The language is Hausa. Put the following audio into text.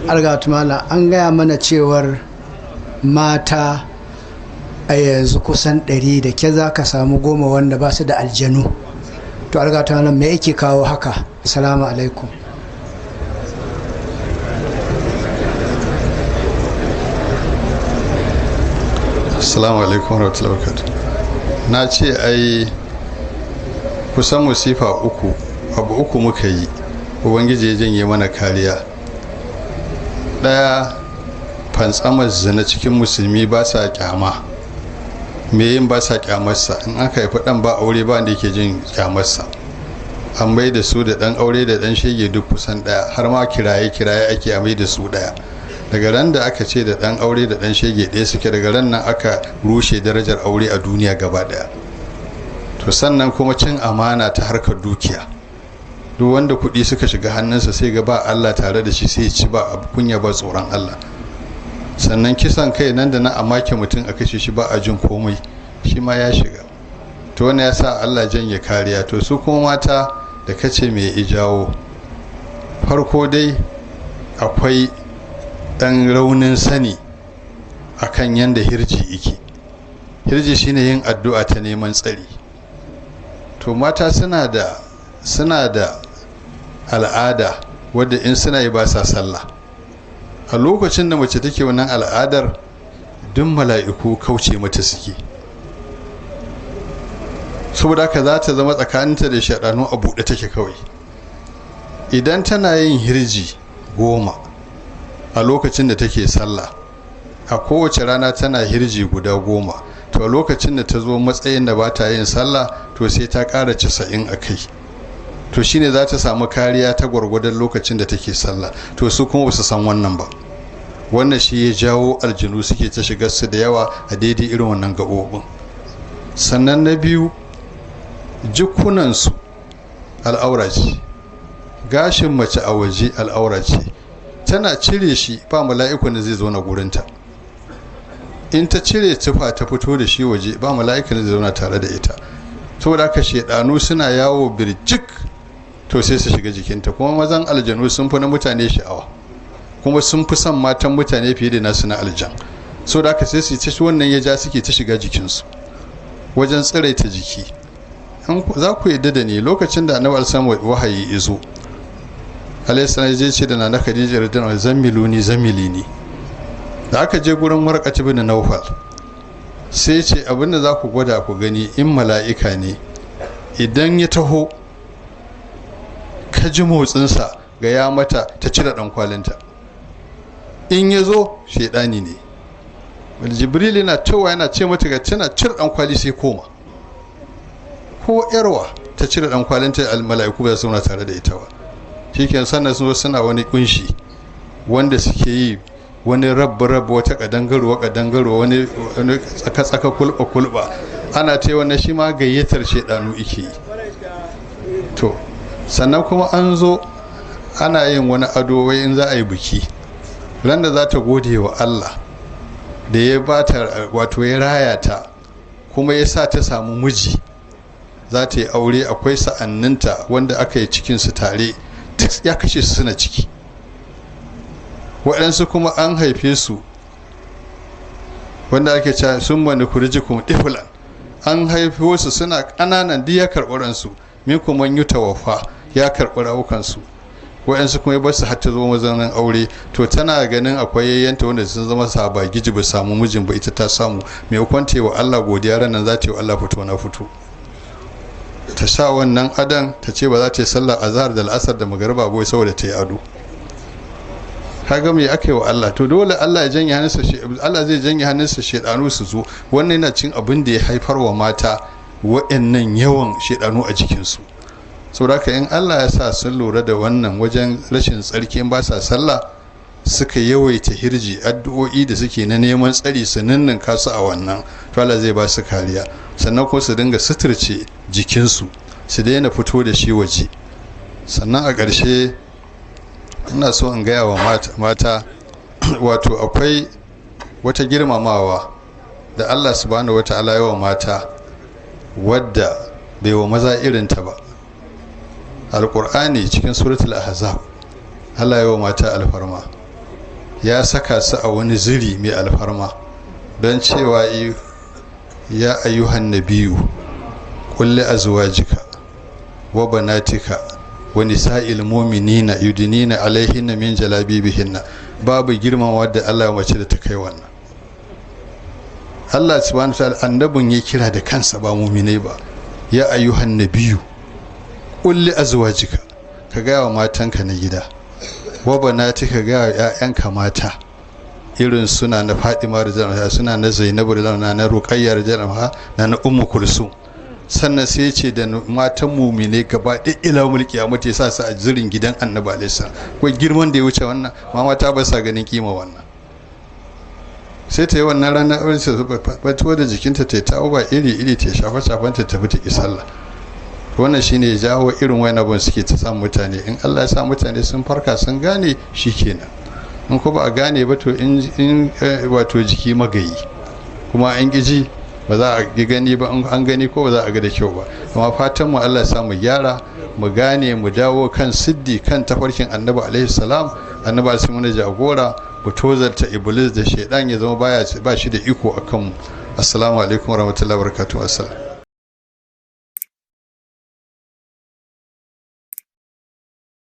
Algatumala, an gaya mana cewar mata a yanzu kusan 100 da ke za ka samu 10 wanda ba su da aljanu. To algatumala, me yake kawo haka? Assalamu alaikum. Assalamu alaikum warahmatullahi wabarakatuh. Na ce ai kusan musifa uku, abu uku muka yi, Ubangiji ya janye mana kariya. Ɗaya, fantsamar zina cikin musulmi ba sa kyama. Me yin ba sa kyamarsa, in aka haifi ɗan ba aure ba wanda yake jin kyamarsa. An mai da su da ɗan aure da ɗan shege duk kusan ɗaya, har ma kiraye kiraye ake a mai da su ɗaya. Daga ran da aka ce da ɗan aure da ɗan shege ɗaya suke, daga ran nan aka rushe darajar aure a duniya gaba ɗaya. To sannan kuma cin amana ta harkar dukiya. Duk wanda kuɗi suka shiga hannunsa sai ga ba Allah tare da shi, sai ci ba kunya ba tsoron Allah. Sannan kisan kai nan da nan a make mutum a kashe shi ba a jin komai, shi ma ya shiga. To wannan ya sa Allah janye kariya. To su kuma mata da kace mai ijawo, farko dai akwai ɗan raunin sani akan yanda hirji yake. Hirji shine yin addu'a ta neman tsari. To mata suna da al'ada wadda in suna yi ba sa sallah. A lokacin da mace take wannan al'adar, duk mala'iku kauce mata suke. Saboda haka za ta zama tsakaninta da shaɗanu a buɗe take kawai. Idan tana yin hirji 10 a lokacin da take sallah, a kowace rana tana hirji guda 10. To a lokacin da ta zo matsayin da ba ta yin sallah, to sai ta ƙara 90 a kai. To shine za ta samu kariya ta gwargwadon lokacin da take sallah. To su kuma ba su san wannan ba. Wannan shi ya jawo aljanu suke ta shigar su da yawa a daidai irin wannan gaɓoɓin. Sannan na biyu, jikunansu al'aura ce. Gashin mace a waje al'aura ce. Tana cire shi ba mala'ikun da zai zauna gurinta. In ta cire tufa ta fito da shi waje, ba mala'ikun da zai zauna tare da ita. Saboda haka shedanu suna yawo birjik, to sai su shiga jikinta. Kuma mazan aljanu sun fi na mutane sha'awa, kuma sun fi son matan mutane fiye da nasu na aljan. Saboda haka sai su ci wannan ya ja suke ta shiga jikinsu wajen tsiraita jiki. In za ku yadda da ni, lokacin da Annabi sallallahu alaihi wahayi izo alayhi salam, ya ce da Nana Khadija radiyallahu anha, zammiluni zammilini. Da aka je gurin Warqat ibn Nawfal, sai ce abinda za ku gwada ku gani in mala'ika ne, idan ya taho ka ji motsinsa ga ya mata ta cire ɗan kwalinta. In ya zo shaidani ne. Jibril yana cewa yana ce mata ga tana cire ɗan kwali sai koma. Ko yarwa ta cire ɗan kwalinta, mala'iku ba su zauna tare da ita ba. Shikenan sannan sun zo suna wani kunshi wanda suke yi wani rabba rabba, wata kadangarwa kadangarwa, wani tsaka tsaka kulba kulba, ana ta wannan shi ma gayyatar shaidanu ike yi. To sannan kuma an zo ana yin wani ado wai in za a yi biki, ran da za ta gode wa Allah da ya bata, wato ya raya ta kuma ya sa ta samu miji, za ta yi aure. Akwai sa'anninta wanda aka yi cikinsu tare, duk ya kashe su suna ciki. Waɗansu kuma an haife su wanda ake cewa sun mani kurjikum difulan, an haife wasu suna ƙananan, duk ya karɓi ransu. Min kuma yi tawafa ya karɓi rawukansu. Waɗansu kuma ya bar su har ta zo mazaunin aure. To tana ganin akwai yayyanta wanda sun zama saba giji ba samu mijin ba, ita ta samu. Maimakon ta yi wa Allah godiya, ranar za ta yi wa Allah fito na fito. Ta sa wannan adon ta ce ba za ta yi sallar azhar da al'asar da magariba ba saboda ta yi ado. Kaga me aka yi wa Allah? To dole Allah ya janye hannunsa, Allah zai janye hannunsa, shedanu su zo. Wannan yana cin abin da ya haifar wa mata wa'annan yawan shedanu a jikinsu. Saboda haka in Allah ya sa sun lura da wannan wajen rashin tsarki, in ba sa sallah suka yawaita hirji, addu'o'i da suke na neman tsari su ninninka su a wannan, to Allah zai ba su kariya. Sannan kuma su dinga suturce jikinsu, su daina fito da shi waje. Sannan a ƙarshe ina so in gaya wa mata, wato akwai wata girmamawa da Allah subhanahu wata'ala ya wa mata wadda bai wa maza irinta ba. Alƙur'ani cikin suratul Ahzab Allah ya wa mata alfarma. Ya saka su a wani ziri mai alfarma, don cewa ya ayyuhan nabiyu kulli azwajika wa banatika wa nisa'il mu'minina yudnina alaihinna min jalabibihinna. Babu girmamawa da Allah mace da ta kai wannan. Allah subhanahu wa ta'ala annabin ya kira da kansa, ba mu'minai ba. Ya ayyuhan nabiyu kulli azwajika, ka gaya wa matanka na gida, wa banatika, ga wa 'ya'yanka mata, irin suna na Fadima radiyallahu, suna na Zainabu radiyallahu, na Ruqayya radiyallahu, na Ummu Kulsum. Sannan sai ce da matan mumine gaba ɗaya ila mulki ya mutu, ya sa su a zirin gidan Annabi alaihi salam. Ko girman da ya wuce wannan? Ma mata ba sa ganin kima wannan. Sai ta yi wannan ranar aure ta fito da jikinta, ta ta ba iri iri, ta shafa shafan, ta tafi ta ki sallah. Wannan shine ya jawo irin wayan abun suke ta samun mutane. In Allah ya sa mutane sun farka sun gane, shikenan. In ko ba a gane ba, to in wato jiki magayi, kuma an ƙiji ba za a gani ba, an gani ko ba za a ga da kyau ba. Amma fatan mu Allah ya sa mu gyara, mu gane, mu dawo kan siddi, kan tafarkin Annabi alaihi salam. Annabi alaihi mana jagora, mu tozarta Iblis da shaidan, ya zama baya ba shi da iko akan mu. Assalamu alaikum warahmatullahi wabarakatuh. Assalam.